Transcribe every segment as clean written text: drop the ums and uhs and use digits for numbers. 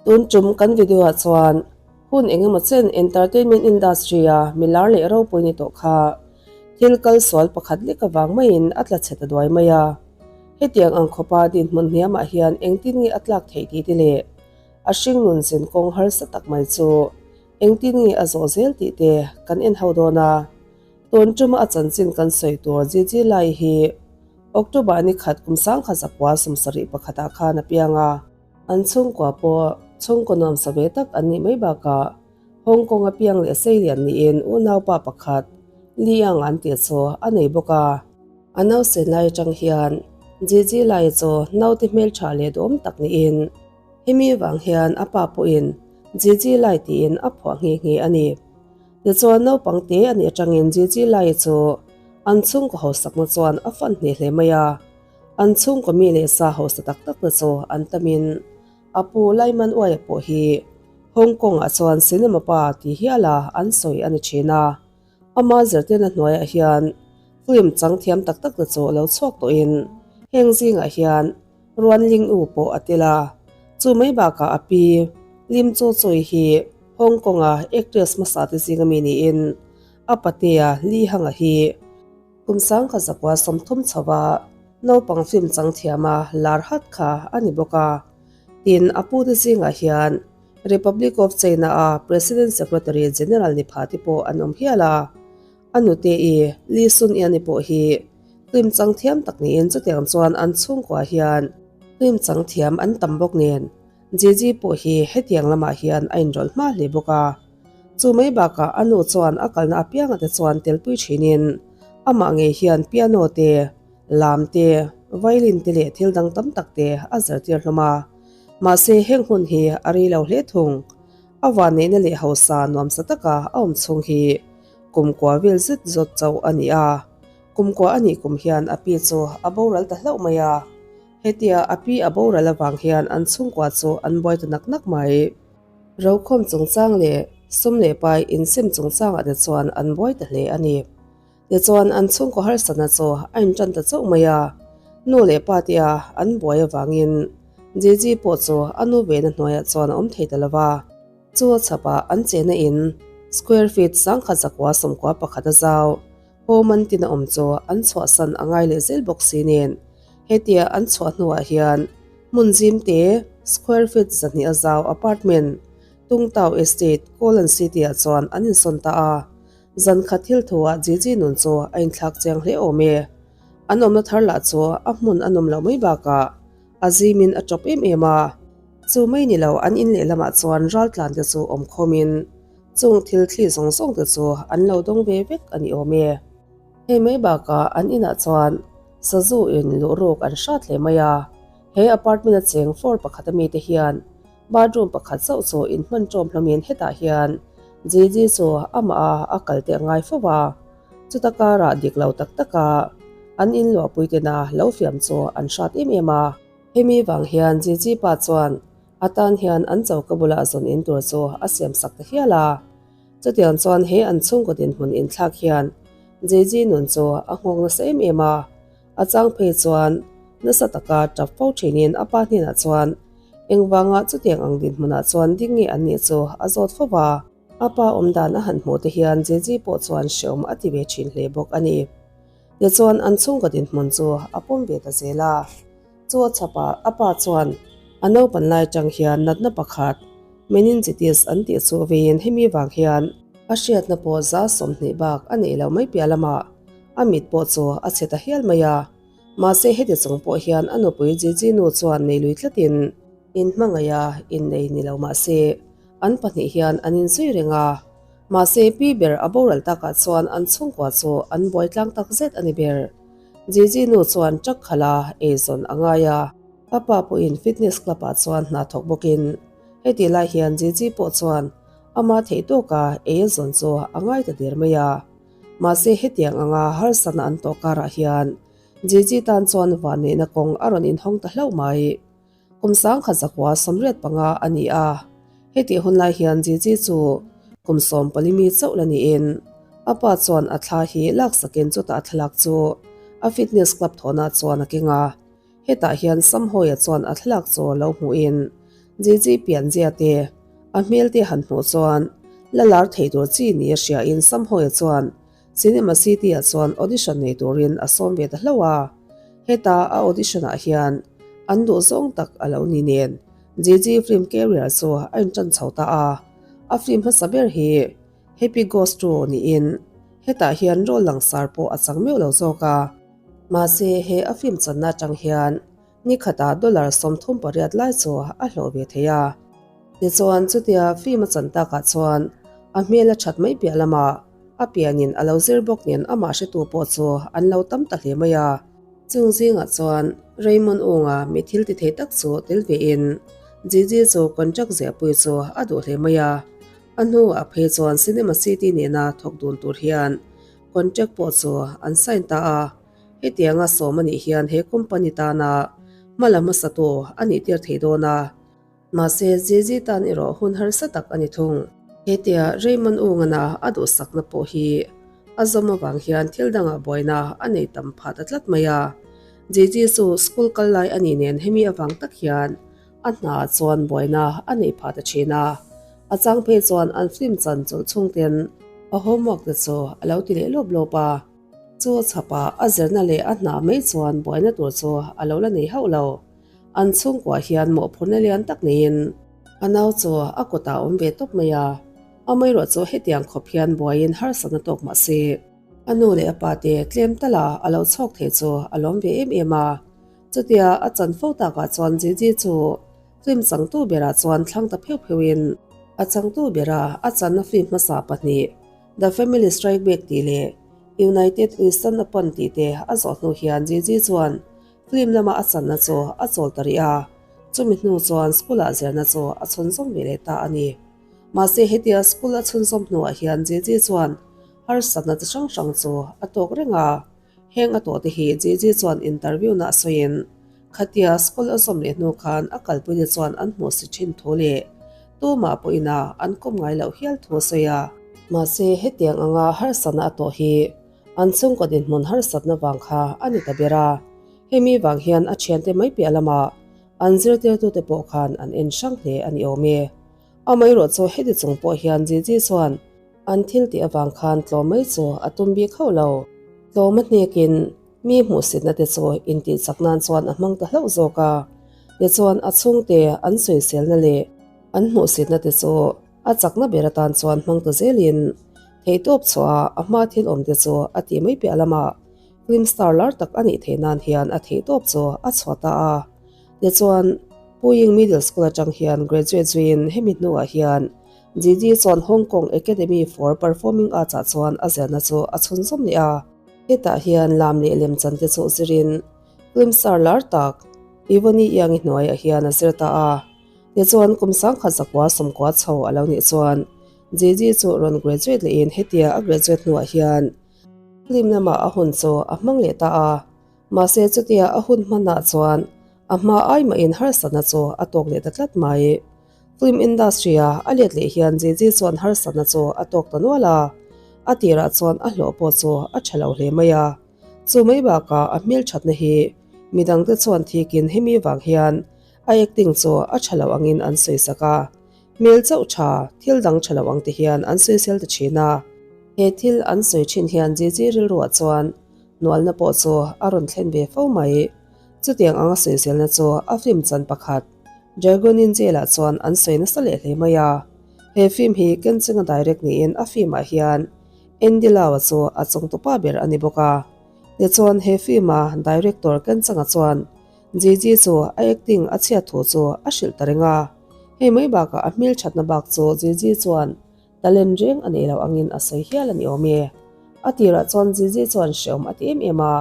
Tun tum kan video ah chuan hun engemaw chen entertainment industry a milar leh ropui ni tawh kha thil kal sual pakhat lek avang maiin a tla chhe ta duai mai a. Hetiang ang khawpa dinhmun hniamah hian engtin nge a tlak theih tih te leh a hringnun zin kawng harsa tak mai chu engtin nge a zawh zel tih te kan en ho dawn a. Tun tuma a chanchin kan sawi tur Gigi Lai hi October ni khat kum sangkhat zakua 71 ah khan a piang a. An chhungkua pawh chhungkaw nuamsa ve tak an nih mai bakah Hong Kong a piang leh seilian niin unaupa pakhat Li Yang an tih chu a nei bawk a. A nausen lai atang hian Gigi Lai chu naute hmeltha leh duhawm tak niin hemi vang hian a pa pawhin Gigi Lai tiin a phuah nghe nghe a ni. Tichuan naupang te a nih atangin Gigi Lai chu an chhungkaw hausakna chuan a fan hneh hle mai a. An chhungkaw mi leh sa hausa tak tak te chu an tamin a pu Laiman Uaia pawh hi Hong Kong ah chuan cinema pa ti hiala an sawi a ni thin a. Ama zirtirna hnuaiah hian film chang thiam tak tak te chu lo chhuak tawhin heng zingah hian Ruan Ling U pawh a tel a. Chu mai bakah a pi Lim Chu Chui hi Hong Kong a actress hmasa te zinga mi niin a patea Li Hanga hi Kum sangkhat zakua 30 chhova naupang film chang thiama lar hat kha a ni bawk a. Tin, a pute zingah hian Republic of China-a President Secretary General ni pha te pawh an awm hial a. A nute i Li Sun Ian-i pawh hi film chang thiam tak niin chutiang chuan an chhungkua hian film chang thiam an tam bawk nen Gigi pawh hi hetiang lamah hian a inrawlh hma hle bawk a. Chu mai bakah a nu chuan a kalna apiangah te chuan telpui thinin amah ngei hian piano te, lam te, violin te leh thil dang tam tak te a zirtir hlawm a. Mahse heng hun hi a rei lo hle thung. A vanneihna leh hausa nuamsa taka a awm chhung hi kumkua vel zet zawt chauh a ni a. Kumkua a nih kum hian a pi chu a boral ta hlauh mai a. Hetia a pi a boral avang hian an chhungkua chu an buai ta nak nak mai. Rokhawm chungchang leh sum leh pai insem chungchangah te chuan an buai ta hle a ni. Tichuan an chhungkaw harsatna chu a intan ta chauh mai a, nu leh pa tia an buai avangin Gigi pawh chu a nu vena hnuaiah chuan a awm thei ta lo va. Chu a chhapah an chehna in square feet 1000 zakua 91 a zau. Home an tina awm chu an chhuahsan a ngai leh zel bawk si nen hetia an chhuah hnuah hian hmun zim te square feet 200 a zau apartment Tungtau Estate, Kowloon City ah chuan an insawn ta a. Zan khat thil thuah Gigi nun chu a inthlak chiang hle awm e. An awmna thar lah chu a hmun a nawm loh mai bakah a zimin a tawp em em a. Chu mai ni lo an in lehlamah chuan raltlan te chu awm khawmin Chung thil thli zawng zawng te chu an lo dawng ve vek a ni awm e. Hei mai bakah an inah chuan sazu in luh ruk an hrat hle mai a, he apartment a cheng floor pakhat ami te hian bathroom pakhat chauh chu in hman ṭawm hlawmin hetah hian Gigi chu amah a a kal te a ngai fo a, chuta karah dik lo tak taka an in luahpui tena lo fiam chu an hrat em em a. Hemi vang hian Gigi pa chuan A tan hian an choka bulah zawn in tur chu a siam sak ta hial a. Chutiang chuan he an chhungkaw dinhmun inthlak hian Gigi nun chu a nghawk nasa em em a. A chang phei chuan nasa taka tap fo thinin a pa hnenah chuan engvanga chutiang ang dinhmunah chuan ding nge an nih chu a zawt fo va. A pa awmdan a han hmuh te hian Gigi pawh chuan hreawm a ti ve thin hle bawk a ni. Tichuan an chhungkaw dinhmun chu a pawm ve ta zel a. Chu a chhapah a pa chuan a naupan lai atang hian natna pakhat meningitis an tih chu veiin hemi vang hian a hriatna pawh za 20 bak a neih loh mai piah lamah a mit pawh chu a chhe ta hial mai a. Mahse heti chung pawh hian a nupui Gigi nu chuan nei lui tlatin in hmangaih a innei ni lo mahse an pahnih hian an inzui reng a. Mahse pi ber a boral takah chuan an chhungkua chu an buai tlang tak zet a ni ber. Gigi nu chuan truck khalh a eizawn a ngai a. A pa pawhin fitness club ah chuan hna thawk bawkin heti lai hian Gigi pawh chuan ama theih tawka ei a zawn chu a ngai ta der mai a. Mahse hetiang anga harsatna an tawh karah hian Gigi tan chuan vanneihna kawng a rawn inhawng ta hlauh mai. Kum sangkhat zakua 85 a ni a, hetih hun lai hian Gigi chu kum 14 mi chauh la niin a pa chuan a thla hi laksakin chutah a thlalak chu a fitness club thawhna chuan a keng a. Hetah hian Samhawia chuan a thlalak chu lo hmuhin. Gigi pianzia te, a hmel te han hmuh chuan la lar thei tur chi ni a hriain Samhawia chuan Cinema City ah chuan audition nei turin a sawm ve ta hlauh a. Heta a audition ah hian an duh zawng tak a lo ni nen Gigi film career chu a intan chho ta a. A film hmasa ber hi Happy Goes To niin hetah hian role langsar pawh a chang meuh lo zawk a. Mahse he a film channa atang hian Ni khatah dollar 38 lai chu a hlawh ve thei a. Tichuan, chutia film a chan takah chuan a hmel a that mai piah lamah a pianin a lo zir bawk nen amah hretu pawh chu an lo tam ta hle mai a. Chung zingah chuan Raymond Unga mi thil ti thei tak chu tel vein Gigi chu contract ziahpui chu a duh hle mai a. A hnuah phei chuan Cinema City nena thawk dun tur hian contract pawh chu an sign ta a. Hetianga sawm a nih hian he company tana hma la hmasatu a nih tir thei dawn a, mahse JG tan erawh hun harsa tak a ni thung. Hetia Raymond Ungana a duhsakna pawh hi a zawm avang hian thil dangah buaina a nei tam phah ta tlat mai a. JG chu school kal lai a nih nen hemi avang tak hian a hnaah chuan buaina a nei phah ta thin a. A chang phei chuan an film chan chawlh chhungten a homework te chu a lo ti leh lawp lawp a. Chu chhapah a zirna leh a hna mai chuan buaina tur chu a lo la nei hauh lo. An chhungkuah hian mawhphurhna lian tak neiin a nau chu a kutah a awm ve tawp mai a. Amaherawh chu hetiang khawp hian buaiin harsatna tawk mah se, a nu leh a pa te tlem tala a lo chhawk thei chu a lawm ve em em a. Chutia a chan fo takah chuan Gigi chu film changtu berah chuan thlang ta pheuh pheuhin a changtu bera a channa film hmasa pahnih The Family Strike Back tih leh United We Stand Upon tih te a zawh hnu hian Gigi chuan film lama a channa chu a chawl ta rih a, chumi hnu chuan school-ah zirna chu a chhunzawm ve leh ta a ni. Mahse hetia school a chhunzawm hnuah hian Gigi chuan harsatna chi hrang hrang chu a tawk reng a, Heng a tawhte hi Gigi chuan interview-na a sawiin, khatia school a zawm leh hnu khan a kalpuite chuan an hmuh si thin thu leh tumah pawhin a an kawm ngai loh hial thu a sawi a. Mahse, hetiang anga harsatna a tawh hi an chhungkaw dinhmun harsatna vang kha a ni ta ber a. Hemi vang hian a thiante mai piah lamah an zirtirtute pawh khan an en hrang hle a ni awm e. Amaherawh chu heti chung pawh hian Gigi chuan An thil tih avang khan tlawm mai chu a tum bik hauh lo. Tlawm a hnekin mi hmuhsitna te chu intih chak nan chuan a hmang ta hlauh zawk a. Tichuan a chhungte an sawiselna leh an hmuhsitna te chu a chakna ber atan chuan hmang ta zelin theihtawp chhuah a hma thil awm te chu a tih mai piah lamah film star lar tak a nih theih nan hian a theihtawp chu a chhuah ta a. Tichuan Puying Middle School atang hian graduate zuiin hemi hnuah hian Gigi chuan Hong Kong Academy for Performing Arts ah chuan a zirna chu a chhunzawm leh a. Hetah hian lam leh lemchan te chu zirin film star lar tak Yvonne Yang-i hnuaiah hian a zir ta a. Tichuan kum 1990 chho a lo nih chuan Gigi chu rawn graduate lehin hetia a graduate hnuah hian film lamah a hun chu a hmang leh ta a. Mahse chutia a hun hmanah chuan a hma ai mahin harsatna chu a tawk leh ta tlat mai. Film industry-a a let leh hian Gigi chuan harsatna chu a tawk ta nual a, a tirah chuan a hlawh pawh chu a tha lo hle mai a. Chu mai bakah a hmelthatna hi midangte chuan thikin hemi vang hian a acting chu a tha lo angin an sawisak a, hmel chauh tha, thil dang tha lo ang te hian an sawisel ta thin a. He thil an sawi thin hian Gigi rilruah chuan hnualna pawh chu a rawn thlen ve fo mai. Chutiang anga sawiselna chu a film chan pakhat Dragonin jail-ah chuan an sawi nasa leh hle mai a. He film hi Kenching-a direct niin a film-ah hian Andy Lau-a chu a chungtupa ber a ni bawk a. Tichuan he film-a director Kenchang-a chuan Gigi chu a acting a chhiat thu chu a hrilh ta reng a. Hei mai bakah a hmelthatna bak chu Gigi chuan Talent reng a neih loh angin a sawi hial a ni awm e. A tirah chuan Gigi chuan hreawm a ti em em a.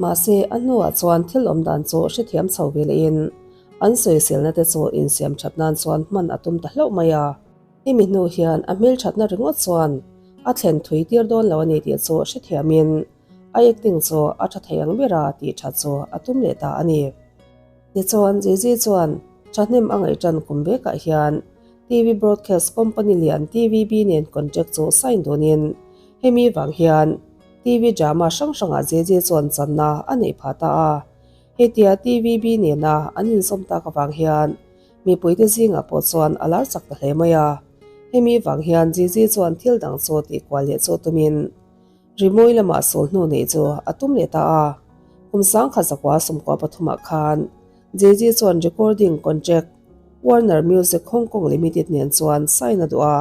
Mahse, a hnuah chuan thil awm dan chu hrethiam chho ve lehin an sawiselna te chu insiam that nan chuan hman a tum ta hlauh mai a. Hemi hnu hian a hmelthatna ringawt chuan a thlen thui tir dawn lo a ni tih chu hrethiamin a acting chu a tha thei ang bera tih that chu a tum leh ta a ni. Tichuan, Gigi chuan thahnem a ngaihtan kum vekah hian TV broadcast company lian TVB nen contract chu sign dunin hemi vang hian TV drama hrang hrangah Gigi chuan channa a neih phah ta a. Hetia TVB nena an inzawm tak avang hian Mipuite zingah pawh chuan a lar chak ta hle mai a. Hemi vang hian Zizi chuan thil dang chu tih kual leh chu tumin rimawi lamah sul hnu neih chu a tum leh ta a. Kum 1993 ah khan Zizi chuan recording contract Warner Music Hong Kong Limited nen chuan sign a duh a.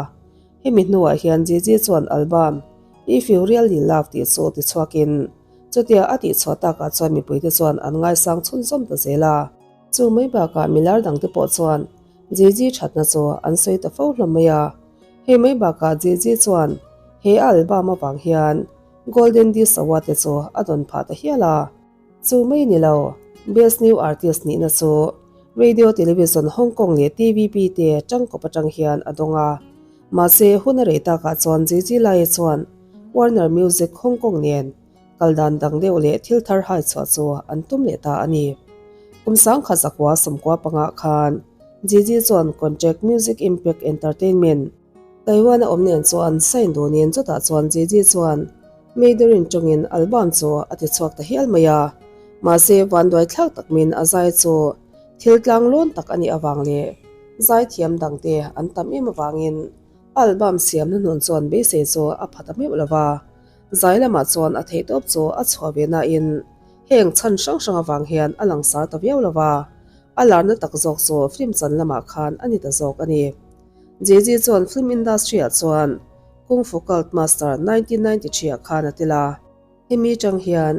Hemi hnuah hian Zizi chuan album If You Really Love tih chu tichhuakin chutia a tihchhuah takah chuan mipuite chuan an ngaisang chhunzawm ta zel a. Chu mai bakah milar dangte pawh chuan Jiji thatna chu an sawi ta fo hlawm mai a. Hei mai bakah Jiji chuan he a album avang hian Golden Disc Award te chu a dawn phah ta hial a. Chu mai ni lo, Best New Artist nihna chu Radio Television Hong Kong leh TVB te tangkawp atang hian a dawng a. Mahse hun a rei takah chuan Jiji Lai chuan Warner Music Hong Kong nen Kal dan dang deuh leh thil thar hai chhuah chu an tum leh ta a ni. Kum 1995 khan Gigi chuan contract Music Impact Entertainment, Taiwan a awm nen chuan sign dunin chutah chuan Gigi chuan Mandarin tawngin album chu a ti chhuak ta hial mai a. Mahse vanduai thlak tak min a zai chu thil tlang lawn tak a nih avang leh zaithiam dangte an tam em avangin album siam hnuhnun chuan beisei chu a pha ta meuh lo va. Zai lamah chuan a theihtawp chu a chhuah ve nain heng chhan hrang hrang avang hian a langsar ta viau lo va, a larna tak zawk chu film chan lamah khan a ni ta zawk a ni. Jay-Z chuan film industry-ah chuan Kung Fu Cult Master 1993 ah khan a tel a, hemi tang hian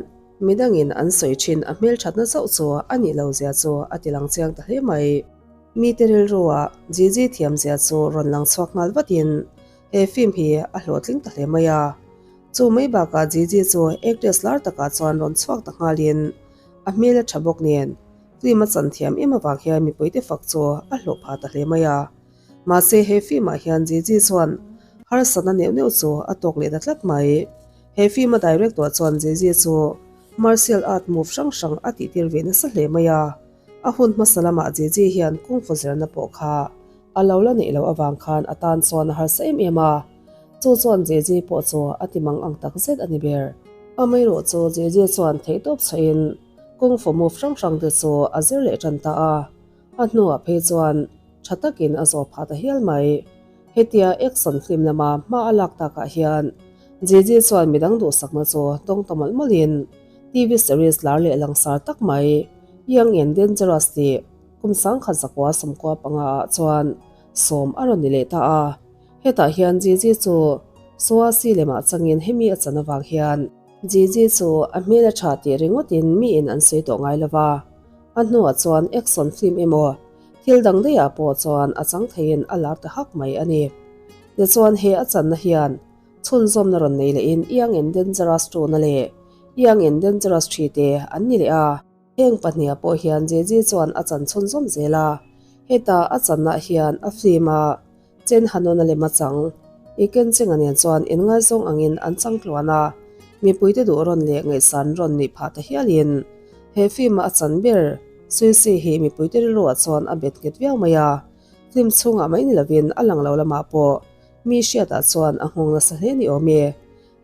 midangin an sawi thin a hmelthatna chauh chu a nih lo zia chu a ti lang chiang ta hle mai. Mite rilruah Jay-Z thiam zia chu rawn lang chhuak nghal vatin He film hi a hlawhtling ta hle mai a. Chu mai bakah Gigi chu actress lar takah chuan rawn chhuak ta nghalin a hmel a tha bawk nen film a chan thiam em avang hian mipuite fak chu a hlawh phah ta hle mai a. Mahse he film ah hian Gigi chuan harsatna neuh neuh chu a tawk leh ta tlat mai. He film a director chuan Gigi chu martial art move hrang hrang a tihtir ve nasa hle mai a. A hun hmasa lamah Gigi hian kung fu zirna pawh kha A lo la neih loh avang khan a tan chuan a harsa em em a, chu chuan Jeje pawh chu a ti mang ang tak zet a ni ber. Amaherawh chu Jeje chuan theihtawp chhuahin kung fu move hrang hrang te chu a zir leh tan ta a, a hnuah phei chuan tha takin a zawh phah ta hial mai. Hetia action film lama hma a lak takah hian Jeje chuan midang duhsakna chu tawng ta mawlh mawlhin TV series lar leh langsar tak mai Young and Dangerous tih Kum 1995 ah chuan sawm a rawn ni leh ta a, hetah hian Gigi chu Suasi lemah changin hemi a chan avang hian Gigi chu a hmel a tha tih ringawtin miin an sawi tawh ngai lo va, a hnuah chuan action film emaw thil dang daihah pawh chuan a chang theiin a lar ta hak mai a ni. Tichuan he a channa hian chhunzawmna rawn nei lehin Young and Dangerous 2 na leh Young and Dangerous 3 te an ni leh a. Heng pahniha pawh hian Jeje chuan a chan chhunzawm zel a, heta a chanah hian a film a Chen Hanona lem a chang. I Kenchenga nen chuan inngaizawng angin an chang tluan a, mipuite duh rawn leh ngaihsan rawn nih phah ta hialin he film a a chan ber Suisi hi mipuite rilruah chuan a bet nghet viau mai a, film chhungah mai ni lovin a lang lo lamah pawh mi hriatah chuan a nghawng nasa hle ni awm e.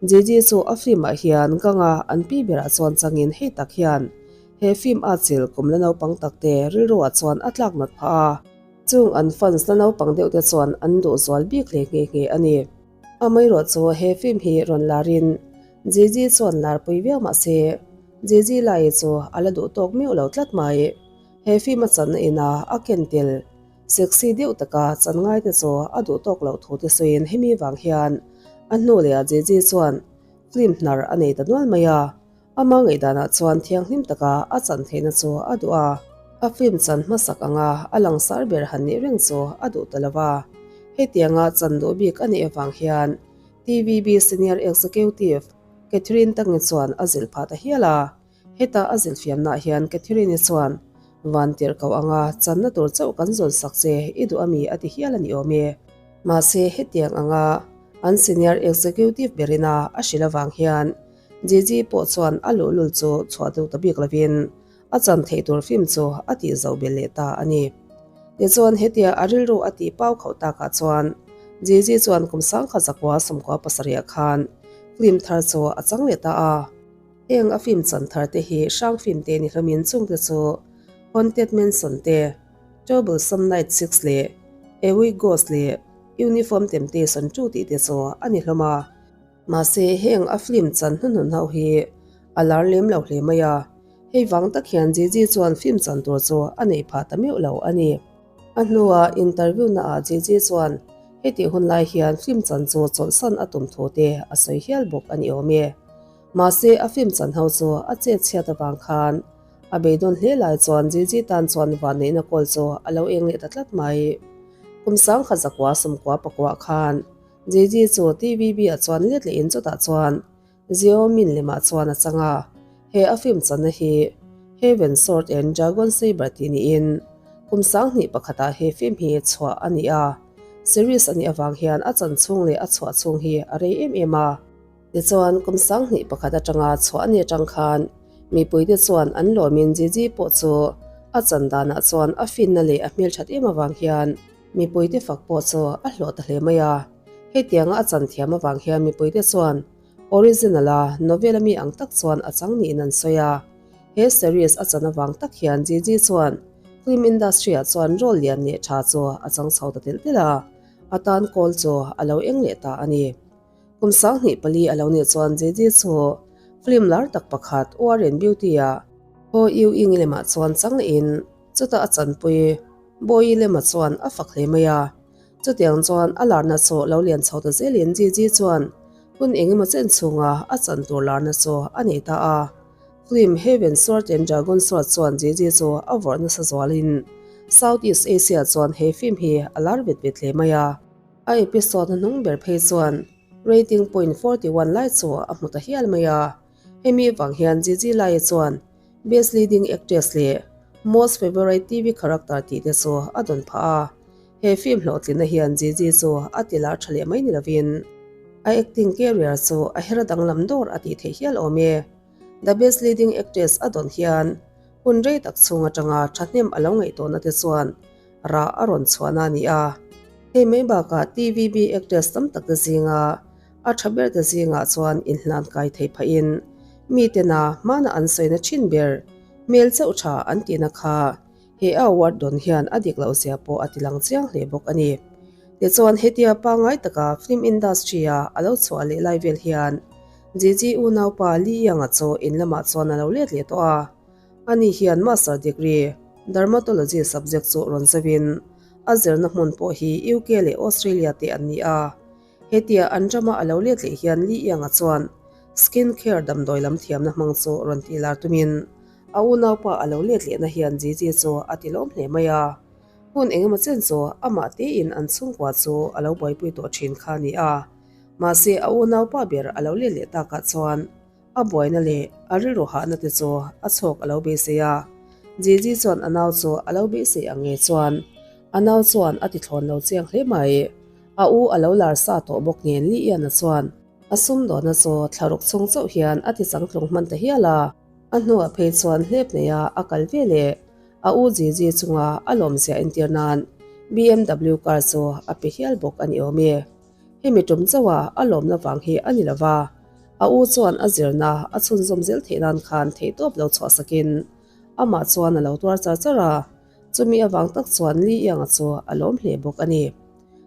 Gigi chu a film ah hian Ganga an pi berah chuan changin hei tak hian he film a chil kum la naupang tak te rilru ah chuan a tlak nat phah a, chung an fans la naupang deuh te chuan an duh zual bik hle nghe nghe a ni. Amaherawh chu he film hi rawn larin Gigi chuan lar pui viau mah se Gigi lai chu a la duh tawk meuh lo tlat mai. He film a channa inah a ken tel. Sexy deuh taka chan ngaite chu a duh tawk loh thu te sawiin hemi vang hian a hnu leh ah Jeje chuan film hnar a nei ta nual mai a, ama ngaihdanah chuan thianghlim taka a chan theihna chu a duh a, a film chan hmasak anga a langsar ber han nih reng chu a duh ta lo va, hetianga chan duh bik a nih avang hian TVB Senior Executive Catherine Tangi chuan a zilh phah ta hial a. Heta a zilhfiamnaah hian Catherine-i chuan, Van tirh koh anga channa tur chauh kan zawn sak che, i duh ami a ti hial a ni awm e. Mahse, hetiang anga an senior executive berina a hrilh avang hian Gigi pawh chuan a luhlul chu chhuah deuh ta bik lovin a chan theih tur film chu a tih zoh belh leh ta a ni. Tichuan, hetia a rilru a tih pau khauh takah chuan Gigi chuan kum 1997 khan film thar chu a chang leh ta a. Heng a film chan thar te hi hrang film te ni hlawmin chungte chu Haunted Mansion te, Troublesome Night Six leh A Week Goes leh Uniform Temptation Two tih te chu a ni hlawm a. Mahse heng a film chan hnuhnun ho hi a lar lem lo hle mai a, hei vang tak hian Gigi chuan film chan tur chu a neih phah ta meuh lo a ni. A hnua interview naah Gigi chuan hetih hun lai hian film chan chu chawlhsan a tum thu te a sawi hial bawk a ni awm e. Mahse a film chan ho chu a chet chhiat avang khan a beidawn hle lai chuan Gigi tan chuan vanneihna kawl chu a lo eng leh ta tlat mai. Kum sangkhat zakua sawmkua pakua khan Gigi chu TVB ah chuan let leh in chutah chuan Zio Min lemah chuan a chang a, he a film channa hi Heaven Sword and Dragon Saber tih niin kum 2001 ah he film hi chhuah a ni a, series a nih avang hian a chan chhung leh a chhuah chhung hi a rei em em a. Tichuan kum 21 atanga chhuah a nih atang khan mipuite chuan an lawmin Gigi pawh chu a chan danah chuan a finna leh a hmelthat em avang hian Mipuite fak pawh chu a hlawh ta hle mai a, hetianga a chan thiam avang hian mipuite chuan original a novel a mi ang tak chuan a chang niin an sawi a. He series a chan avang tak hian Gigi chuan film industry ah chuan role lian leh tha chu a chang chho ta telh telh a, a tan kawl chu a lo eng leh ta a ni. Kum 24 a lo nih chuan Gigi chu film lar tak pakhat War and Beauty ah Ho Yu Ying lemah chuan chang lehin chutah a chanpui. Bawi lema chuan a fak hle mai a, chutiang chuan a larna chu lo lian chho ta zelin Gigi chuan hun engemaw chen chhunga a chan tur larna chu a nei ta a. Film Heaven Sword and Dragon Sword chuan Gigi chu a vawrh nasa zualin South East Asia chuan he film hi a lar vet vet hle mai a. A episode hnuhnung ber phei chuan rating point 41 lai chu a hmu ta hial mai a, hemi vang hian Gigi Lai chuan Best Leading Actress leh Most Favorite TV Character tih te chu a dawn phah a. He film hlawhtlinna hian Gigi chu a ti lar tha leh mai ni lovin a acting career chu a her danglam dawr a tih theih hial awm e. The Best Leading Actress a dawn hian hun rei tak chhung atanga thahnem a lo ngaihtuahna te chuan rah a rawn chhuahna a ni a. Hei mai bakah TVB actress tam tak te zinga A tha ber te zingah chuan inhlan kai thei phahin mitena hmana an sawina thin ber hmel chauh tha an tihna kha he a award dawn hian a dik loh zia pawh a ti lang chiang hle bawk a ni. Tichuan hetia pangngai taka film industry a a lo chhuah leh lai vel hian Gigi unaupa Lee Young-a chu in lamah chuan a lo let leh tawh a. Ani hian Master degree Dermatology subject chu rawn zauhin a zirna hmun pawh hi UK leh Australia te an ni a. Hetia an rama a lo let leh hian Li Ianga chuan skin care damdawi lam thiamna hmang chu rawn tih lar tumin a unaupa a lo let lehna hian Gigi chu a ti lawm hle mai a. Hun engemaw chen chu amah tein an chhungkua chu a lo buaipui tawh thin kha a ni a. Mahse a unaupa ber a lo let leh takah chuan A buaina leh a rilru hahna te chu a chhawk a lo beisei a. Gigi chuan a nau chu a lo beisei ang nge chuan a nau chuan a ti thlawn lo chiang hle mai. A u a lo lar sa tawh bawk nen Li Iana chuan a sumdawhna chu thlaruk chhung chauh hian a ti changtlung hman ta hial a. A hnuah phei chuan hlep neia a kal ve leh a u Gigi chunga a lawmzia entir nan BMW car chu a pe hial bawk a ni awm e. Hemi tum chauha a lawmna vang hi a ni lo va, a u chuan a zirna a chhunzawm zel theih nan khan theihtawp lo chhuah sakin amah chuan a lo tuar char char a, chumi avang tak chuan Li Ianga chu a lawm hle bawk a ni.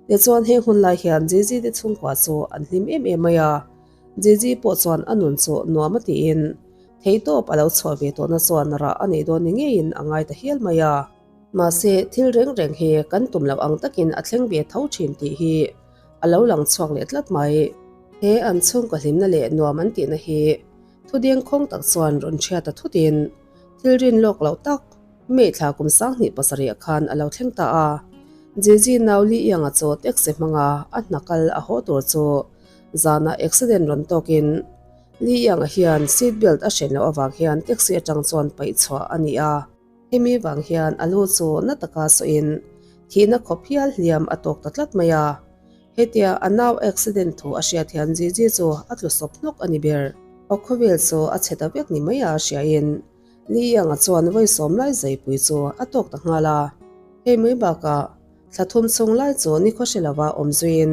Tichuan heng hun lai hian Gigi te chhungkua chu an hlim em em mai a, Gigi pawh chuan a nun chu nuam a tiin theihtawp a lo chhuah ve tawhna chuan rah a nei dawn ni ngeiin a ngai ta hial mai a. Mahse, thil reng reng hi kan tum loh ang takin a thleng ve tho thin tih hi a lo lang chhuak leh tlat mai. He an chhungkaw hlimna leh nuam an tihna hi thudeng khawng tak chuan rawn chhiat ta thutin thil rin lawk loh tak May thla kum 2007 khan a lo thleng ta a. Gigi nau Li Ianga chu taxi hmanga a hna kal a haw tur chu zanah accident rawn tawkin Li Ianga hian seat belt a hren loh avang hian taxi atang chuan paih chhuah a ni a. Hemi vang hian a lu chu na taka sawiin thihna khawp hial hliam a tawk ta tlat mai a. Hetia a nau accident thu a hriat hian Gigi chu a tlu sawp hnawk a ni ber. Aw khawvel chu a chhe ta vek ni mai a hriain Li Ianga chuan vawi sawm lai zaipui chu a tawk ta nghal a. Hei mai bakah thla thum chhung lai chu nikhaw hre lova awm zuiin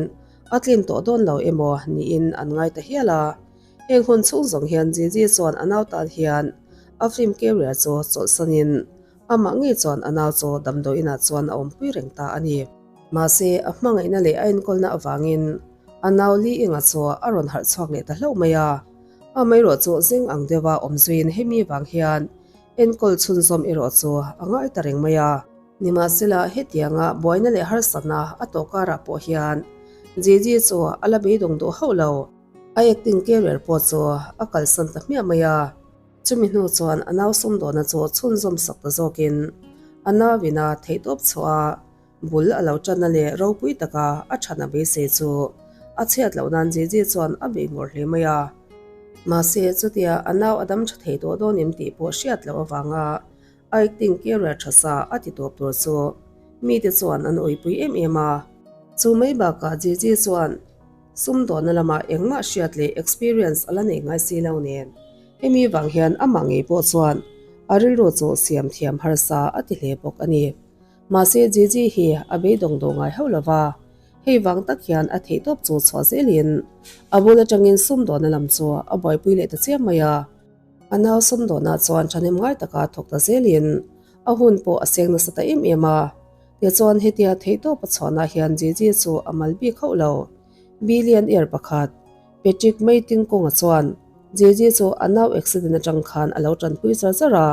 a tlin tawh dawn lo emaw niin an ngai ta hial a. Heng hun chhung zawng hian Gigi chuan a nau tan hian a film career chu chawlhsanin. Amah ngei chuan a nau chu damdawi inah chuan a awmpui reng ta a ni. Mahse, a hmangaihna leh a enkawlna avangin a nau Li Inga chu a rawn harh chhuak leh ta hlauh mai a. Amaherawh chu zeng ang deuha awm zuiin hemi vang hian enkawl chhunzawm erawh chu a ngai ta reng mai a. Nimahsela, hetianga buaina leh harsatna a tawh karah pawh hian Jiji chu a la beidawng duh hauh lo. A acting career pawh chu a kalsan ta hmiah mai a. Chumi hnu chuan a nau sumdawhna chu chhunzawm sak ta zawkin a nauin a theihtawp chhuah a, bul a lo tanna leh ropui taka a thana beisei chu a chhiat loh nan Jiji chuan a bei ngawr hle mai a. Mahse, chutia a nau a dam tha thei tawh dawn em tih pawh hriat loh avanga a acting career tha sa a ti tawp tur chu mite chuan an awipui em em a. Chu mai bakah Jiji chuan Sumdawnna lamah engmah hriat leh experience a la nei ngai si lo nen, hemi vang hian amah ngei pawh chuan a rilru chu siam thiam harsa a ti hle bawk a ni. Mahse Gigi hi a beidawng dawh ngai hauh lo va, hei vang tak hian a theihtawp chu chhuah zelin a bul atangin sumdawnna lam chu a buaipui leh ta chiam mai a. A nau sumdawnah chuan thahnem ngai taka thawk ta zelin a hun pawh a seng nasa ta em em a. Tichuan hetia theihtawp a chhuahna hian Gigi chu a mal bik hauh lo. Billionaire pakhat, Patrick Meitingkawnga chuan Gigi chu a nau accident atang khan a lo tanpui char char a,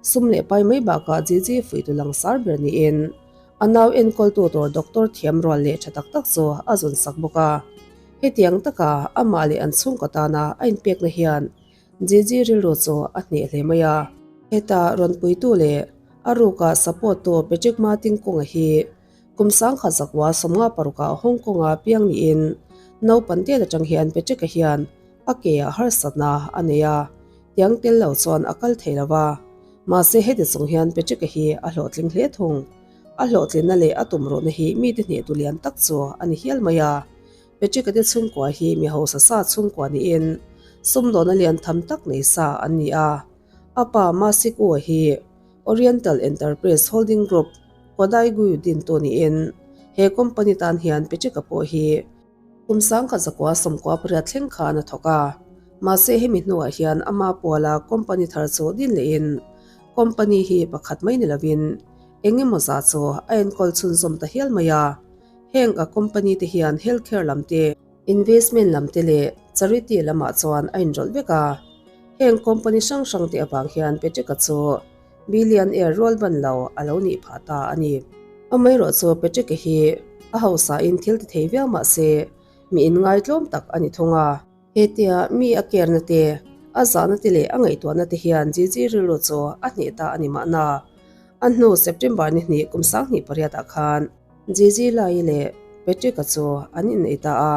sum leh pai mai bakah Gigi fuihtu langsar ber niin a nau enkawltu tur doctor thiam rual leh tha tak tak chu a zawn sak bawk a. Hetiang taka amah leh an chhungkaw tana a inpekna hian Gigi rilru chu a hneh hle mai a. Heta rawn puitu leh a ruka support tu Patrick Ma Tingkunga hi kum sangkhat zakua 56 ah Hong Kong ah piang niin naupan tet atang hian Patrick-a hian a ke ah harsatna a nei a, tiang tel lo chuan a kal thei lo va. Mahse heti chung hian Patrick-a hi a hlawhtling hle thung. A hlawhtlinna leh a tumruhna hi mite hnehtu lian tak chu a ni hial mai a. Patrick-a te chhungkua hi mi hausa sa chhungkua niin sumdawna lian tham tak nei sa an ni a. A pa Ma Sik-u-a hi Oriental Enterprise Holding Group, Kodai-gu dintu niin he company tan hian Patrick-a pawh hi kum 1998 thleng khan a thawk a. Mahse hemi hnuah hian ama puala company thar chu din lehin company hi pakhat mai ni lovin eng emaw zah chu a enkawl chhunzawm ta hial mai a. Heng a company te hian healthcare lam te, investment lam te leh charity lamah chuan a inrawlh vek a. Heng company hrang hrang te avang hian Patrick-a chu billionaire rual ban lo a lo nih phah ta a ni. Amaherawh chu Patrick-a hi a hausain thil ti thei viau mah se mi inngaitlawm tak a ni thung a. Hetia mi a care-na te, a zahna te leh a ngaihtuahna te hian Gigi rilru chu a hneh ta a ni mahna. A hnu September ni hnih kum 2008 ah khan Gigi Lai leh Patrick-a chu an inei ta a,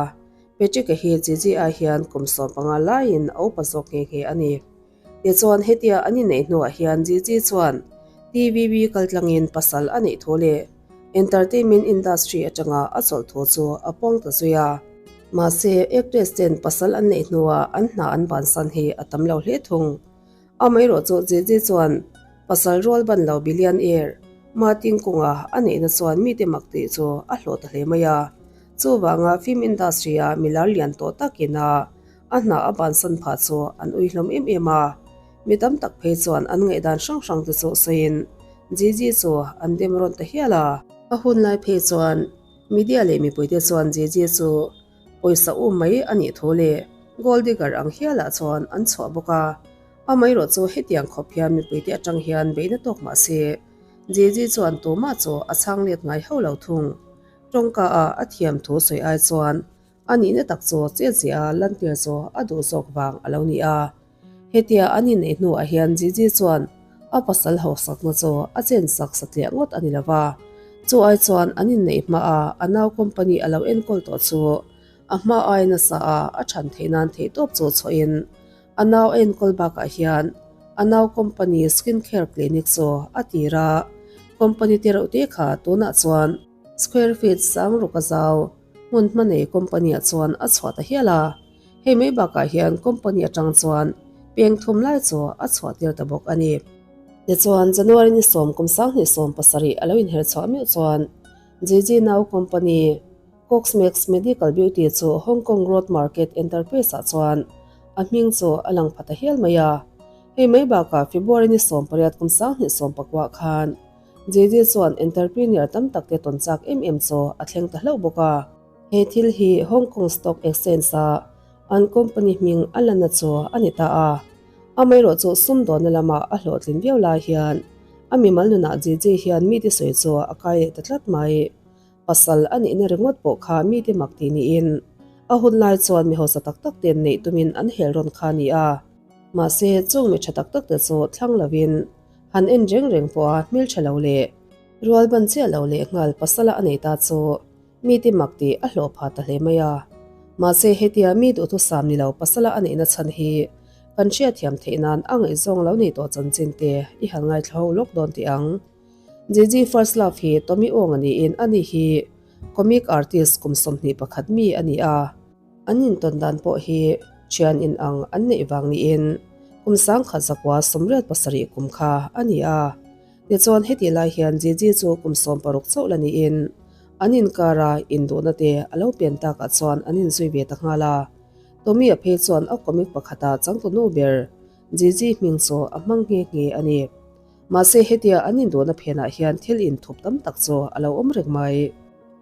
Patrick-a hi Gigi ai hian kum 15 laiin a upa zawk nghe nghe a ni. Tichuan hetia an inneih hnuah hian Gigi chuan TVB kaltlangin pasal a neih thu leh entertainment industry atanga a chawlh thu chu a puang ta zui a. Mahse, actress ten pasal an neih hnuah an hna an bansan hi a tam lo hle thung. Amaherawh chu Gigi chuan pasal rual ban lo billionaire Ma Tingkunga a neihna chuan mite mak tih chu a hlawh ta hle mai a. Chuvanga film industry-a milar lian tawh takin a a hna a bansan phah chu an ui hlawm em em a. Mi tam tak phei chuan an ngaihdan hrang hrang te chu sawiin Gigi chu an dem rawn ta hial a. A hun lai phei chuan media leh mipuite chuan Gigi chu pawisa um mai a nih thu leh gold digger ang hialah chuan an chhuah bawk a. Amaherawh chu hetiang khawp hian mipuite atang hian beihna tawk mah se Gigi chuan tumah chu a chhang let ngai hauh lo thung. Tawngka ah a thiam thu sawi ai chuan a nihna tak chu chetziah a lantir chu a duh zawk vang a lo ni a. Hetia an inneih hnuah hian Gigi chuan a pasal hausakna chu a chensak satliah ngawt a ni lo va, chu ai chuan an inneih hmaa a nau company a lo enkawl tawh chu a hma ai nasa a a chhan theih nan theihtawp chu chhuahin a nau a enkawl bakah hian a nau company skin care clinic chu a tir a, company te reuh te kha tunah chuan square feet sang ruk a zau hmun hma nei company ah chuan a chhuah ta hial a. Hei mai bakah hian company atang chuan peng thum lai chu a chhuah tir ta bawk a ni. Tichuan, January ni sawm kum 2017 a lo inher chhuah meuh chuan Gigi Nau company Coxmax Medical Beauty chu Hong Kong Road Market Enterprise ah chuan a hming chu a lang pha ta hial mai a. Hei mai bakah February ni 18 kum 2019 khan JJ chuan entrepreneur tam tak te tawn chak em em chu a thleng ta hlauh bawk a. He thil hi Hong Kong Stock Exchange-a an company hming a lanna chu a ni ta a. Amaherawh chu sumdawnna lama a hlawhtlin viau lai hian a mimal nunah JJ hian mite sawi chu a kai leh ta tlat mai. Pasal a nihna ringawt pawh kha mite mak tih niin a hun lai chuan mi hausa tak tak ten neih tumin an hel rawn kha a ni a. Mahse, chung mi tha tak tak te chu thlang lovin han en reng reng pawha hmeltha lo leh rual ban chiah lo leh nghal pasala a nei ta chu mite mak tih a hlawh phah ta hle mai a. Mahse, hetia mi duhthusam ni lo pasala a neihna chhan hi kan hriatthiam theih nan a ngaihzawng lo nei tawh chanchin te i han ngaithla ho lawk dawn teh ang. Gigi First Love hi Tommy Wong a niin ani hi comic artist kum 21 mi a ni a. An intawn dan pawh hi thian in ang an neih vang niin kum 1987 kum kha a ni a. Tichuan hetih lai hian Gigi chu kum 16 chauh la niin an inkara induhna te a lo pian takah chuan an inzui ve ta nghal a. Tommy a phei chuan a comic pakhata changtunu ber Gigi hming chu a hmang nghe nghe a ni. Mahse hetia an induhna phenah hian thil inthup tam tak chu a lo awm reng mai.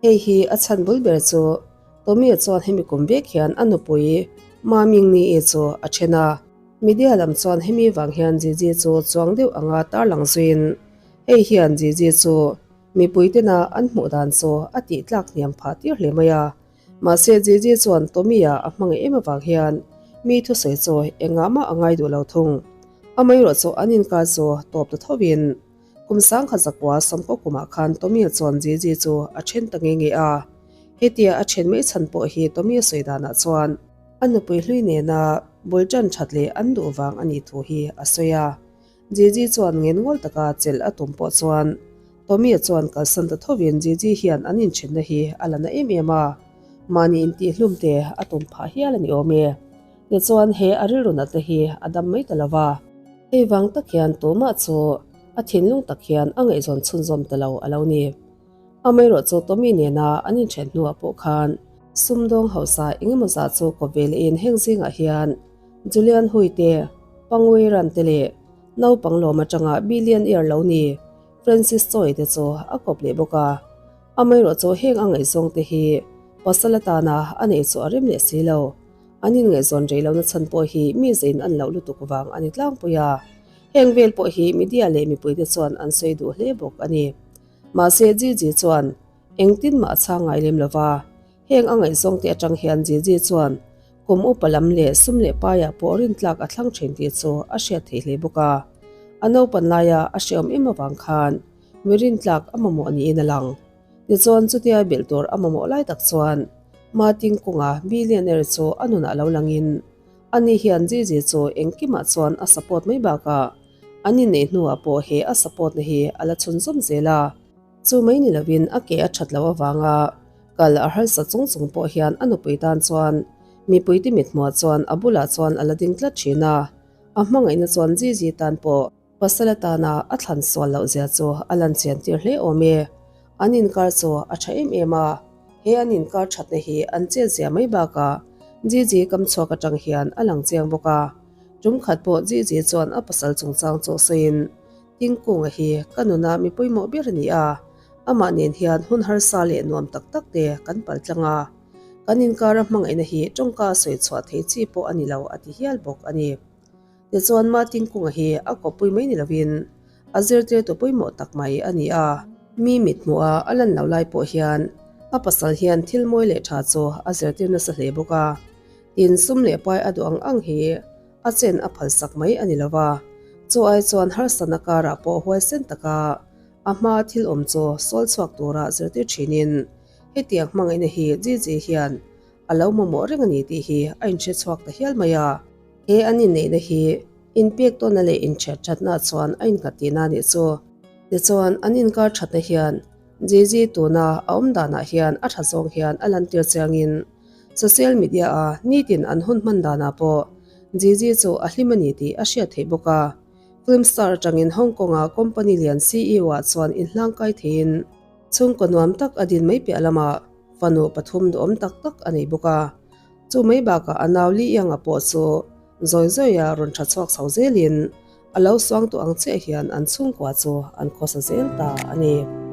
Hei hi a chhan bul ber chu Tommy-a chuan hemi kum vek hian a nupui Ma Ming-ni-i chu a then a. Media lam chuan hemi vang hian Gigi chu chuang deuh anga tarlang zuiin hei hian Gigi chu mipui tena an hmuh dan chu a tih tlak hniam phah tir hle mai a. Mahse Gigi chuan Tommy-a a hmangaih em avang hian mi thusawi chu engah mah a ngai duh lo thung. Amaherawh chu an inkar chu tawp ta thovin kum 1990 kumah khan Tommy-a chuan Gigi chu a then ta nge nge a. Hetia a then mai chhan pawh hi Tommy-a sawi danah chuan a nupui hlui nena bul tan that leh an duh vang a nih thu hi a sawi a. Gigi chuan ngen ngawl taka chelh a tum pawh chuan Tommy-a chuan kalsan ta thovin Gigi hian an inthenna hi a la na em em a, mahni intihhlum te a tum phah hial a ni awm e. Tichuan he a rilru nat te hi a dam mai ta lo va. Hei vang tak hian tumah chu a thinlung tak hian a ngaihzawn chhunzawm ta lo a lo ni. Amaherawh chu Tommy nena an inthen hnuah pawh khan sumdawng hausa engemaw zah chu kawp ve lehin heng zingah hian Julian Hui te, Pang Wei Ran te leh naupang lawm atanga billionaire lo ni Francis Choi te chu a kawp leh bawk a. Amaherawh chu heng a ngaihzawng te hi pasal atana a neih chu a rem leh si lo. An inngaihzawn rei lohna chhan pawh hi mi zein an loh lutuk vang a ni tlangpui a. Heng vel pawh hi media leh mipuite chuan an sawi duh hle bawk a ni. Mahse Gigi chuan engtin mah a chhang ngai lem lova, heng a ngaihzawng te atang hian Gigi chuan kum upa lam leh sum leh paiah pawh rintlak a thlang thin tih chu a hriat theih hle bawk a. A naupan laia a hreawm em avang khan mi rintlak a mamawh niin a lang. Tichuan chutia belh tur a mamawh lai tak chuan Martin Kunga billionaire chu a nunah lo langin ani hian Gigi chu engkimah chuan a support mai bakah an inneih hnuah pawh he a support na hi a la chhunzawm zel a. Chu mai ni lovin a ke a that loh avanga kal a harsa chung chung pawh hian a nupui tan chuan mipuite mithmuah chuan a bulah chuan a la ding tlat thin a, a hmangaihna chuan Gigi tan pawh Pasal atana a thlan sual loh zia chu a lan chian tir hle awm e. An inkar chu a tha em em a, he an inkar thatna hi an chet zia mai bakah Gigi kam chhuak atang hian a lang chiang bawk a. Tum khat pawh Gigi chuan a pasal chungchang chu sawiin, Tingkunga hi ka nuna mi pawimawh ber a ni a, amah nen hian hun harsa leh nuam tak tak te kan pal tlang a. Kan inkara hmangaihna hi tawngka sawi chhuah thei chi pawh a ni lo a ti hial bawk a ni. Tichuan Martin Kunga hi a kawppui mai ni lovin a zirtirtu pawimawh tak mai a ni a. Mi mithmuha a lan loh lai pawh hian a pasal hian thil mawi leh tha chu a zirtir nasa hle bawk a. Tin, sum leh pai a duh ang ang hi a chen a phalsak mai a ni lova, chu ai chuan harsatna karah pawh huaisen taka a hmaa thil awm chu sawl chhuak tura zirtir thinin hetiang hmangaihna hi Gigi hian a lo mamawh reng a ni tih hi a inhre chhuak ta hial mai a. He an inneihna hi inpek tawnna leh inthiat thatna chuan a innghat tihna a nih chu. Tichuan, an inkar thatna hian Gigi tuna a awm danah hian a tha zawng hian a lantir chiangin social media-a nitin an hun hman danah pawh Gigi chu a hlim a ni tih a hriat theih bawk a. Film star atangin Hong Kong-a company lian CEO-ah chuan inhlangkai theiin chhungkaw nuam tak a din mai piah lamah fanu pathum duhawm tak tak a nei bawk a. Chu mai bakah a nau Li Ianga pawh chu zawi zawia rawn tha chhuak chho zelin. A lo suangtu ang chiah hian an chhungkua chu an khawsa zel ta a ni.